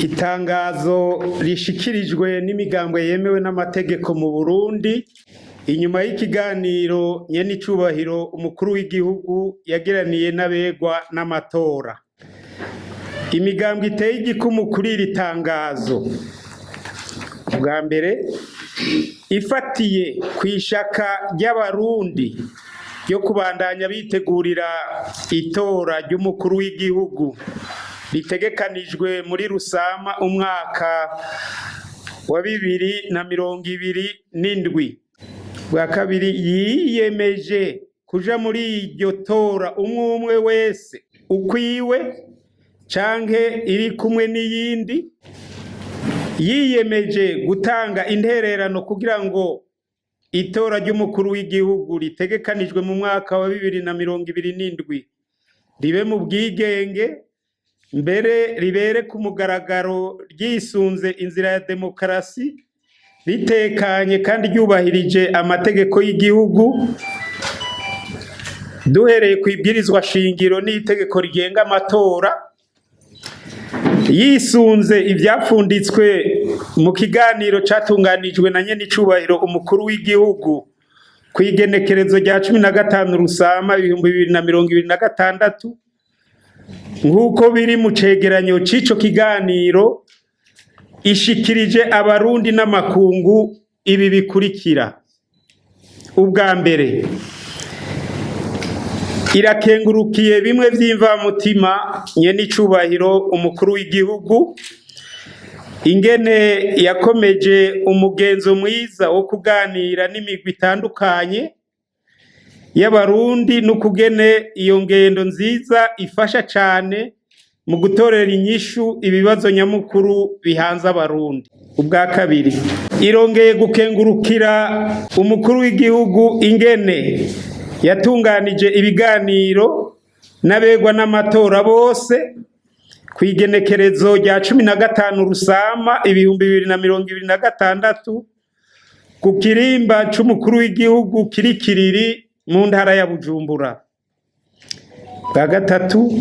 Itangazo rishikirijwe n'imigambwe yemewe n'amategeko mu Burundi inyuma y'ikiganiro nyenicubahiro umukuru w'igihugu yagiraniye n'abegwa n'amatora. Imigambwe iteye igikumu kuri iri tangazo. Bwa mbere, ifatiye kw'ishaka ry'Abarundi ryo kubandanya bitegurira itora ry'umukuru w'igihugu ritegekanijwe muri Rusama umwaka wa 2027. Bwa kabiri, yiyemeje kuja muri iryo tora umwe umwe wese ukwiwe canke iri kumwe n'iyindi, yiyemeje gutanga intererano kugira ngo itora ry'umukuru w'igihugu ritegekanijwe mu mwaka wa 2027 ribe mu bwigenge, mbere ribere ku mugaragaro, ryisunze inzira ya demokarasi, ritekanye kandi ryubahirije amategeko y'igihugu, duhereye ku ibwirizwa shingiro n'itegeko rigenga amatora, yisunze ivyapfunditswe mu kiganiro catunganijwe na nyenicubahiro umukuru w'igihugu kw'igenekerezo rya 15 Rusama 2026, nk'uko biri mu cegeranyo c'ico kiganiro, ishikirije Abarundi n'amakungu ibi bikurikira: Ubwa mbere, irakengurukiye bimwe vy'imvamutima nyenicubahiro umukuru w'igihugu ingene yakomeje umugenzo mwiza wo kuganira n'imigwi itandukanye y'Abarundi, n'ukugene iyo ngendo nziza ifasha cane mu gutorera inyishu ibibazo nyamukuru bihanze Abarundi. Ubwa kabiri, irongeye gukengurukira umukuru w'igihugu ingene yatunganije ibiganiro n'abegwa n'amatora bose kw'igenekerezo rya 15 Rusama 2026 ku kirimba c'umukuru w'igihugu kiri Kiriri mu ntara ya Bujumbura. Bwa gatatu,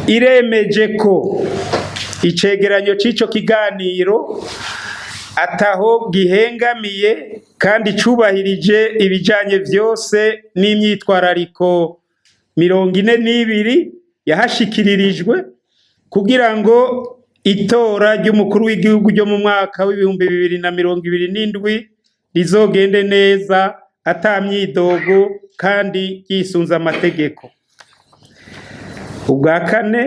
iremeje ko icegeranyo c'ico kiganiro ataho gihengamiye kandi cubahirije ibijanye vyose n'imyitwarariko 42 yahashikiririjwe kugira ngo itora ry'umukuru w'igihugu ryo mu mwaka w'2027 rizogende neza ata myidogo kandi ryisunze amategeko. Ubwa kane,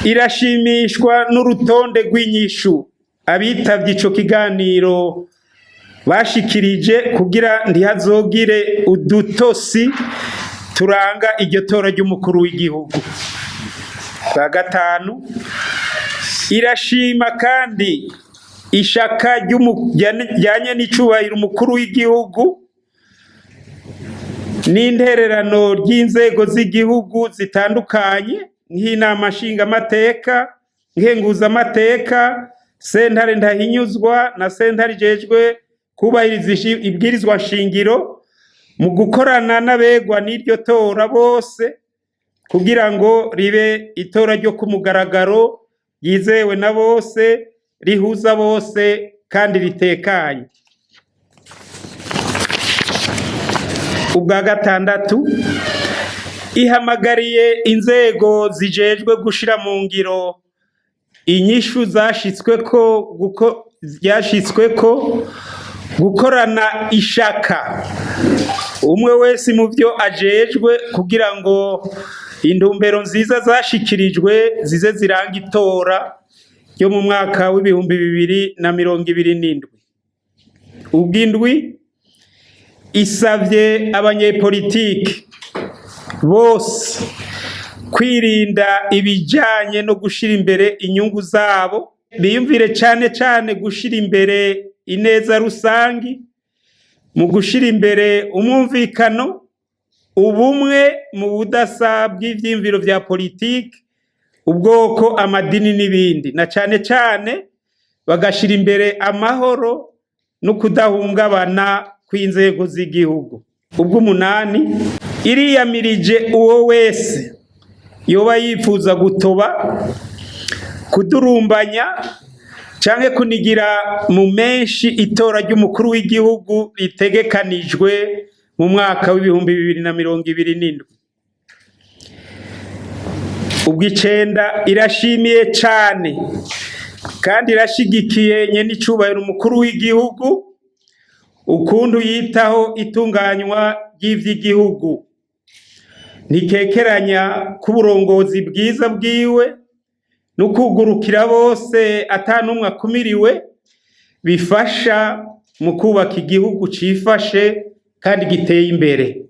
irashimishwa n'urutonde rw'inyishu abitavye ico kiganiro bashikirije kugira ntihazogire udutosi turanga iryo tora ry'umukuru w'igihugu. Bwa gatanu, irashima kandi ishaka rya nyenicubahiro umukuru w'igihugu n'intererano ry'inzego z'igihugu zitandukanye nk'inama nshingamateka, nkenguzamateka, sentare ntahinyuzwa na sentare ijejwe kubahiriza ibwirizwa shingiro mu gukorana n'abegwa n'iryo tora bose kugira ngo ribe itora ryo ku mugaragaro, ryizewe na bose, rihuza bose kandi ritekanye. Ubwa gatandatu, ihamagariye inzego zijejwe gushira mu ngiro inyishu zashitsweko gukorana ishaka umwe wese mu vyo ajejwe kugira ngo intumbero nziza zashikirijwe zize ziranga itora ryo mu mwaka w'2027. Ubw'indwi, isavye abanyepolitike bose kwirinda ibijanye no gushira imbere inyungu zabo, biyumvire cane cane gushira imbere ineza rusangi mu gushira imbere umwumvikano, ubumwe mu budasa bw'ivyiyumviro vya politike, ubwoko, amadini n'ibindi, na cane cane bagashira imbere amahoro no kudahungabana kw'inzego z'igihugu. Ubw'umunani, iriyamirije uwo wese yoba yifuza gutoba Kudurumbanya canke kunigira mu menshi itora ry'umukuru w'igihugu ritegekanijwe mu mwaka w'2027. Ubw'icenda, irashimiye cane kandi irashigikiye nyenicubahiro umukuru w'igihugu ukuntu yitaho itunganywa ry'ivy'igihugu. Ntikekeranya ko uburongozi bwiza bwiwe n'ukugurukira bose ata n'umwe akumiriwe bifasha mu kubaka igihugu cifashe kandi giteye imbere.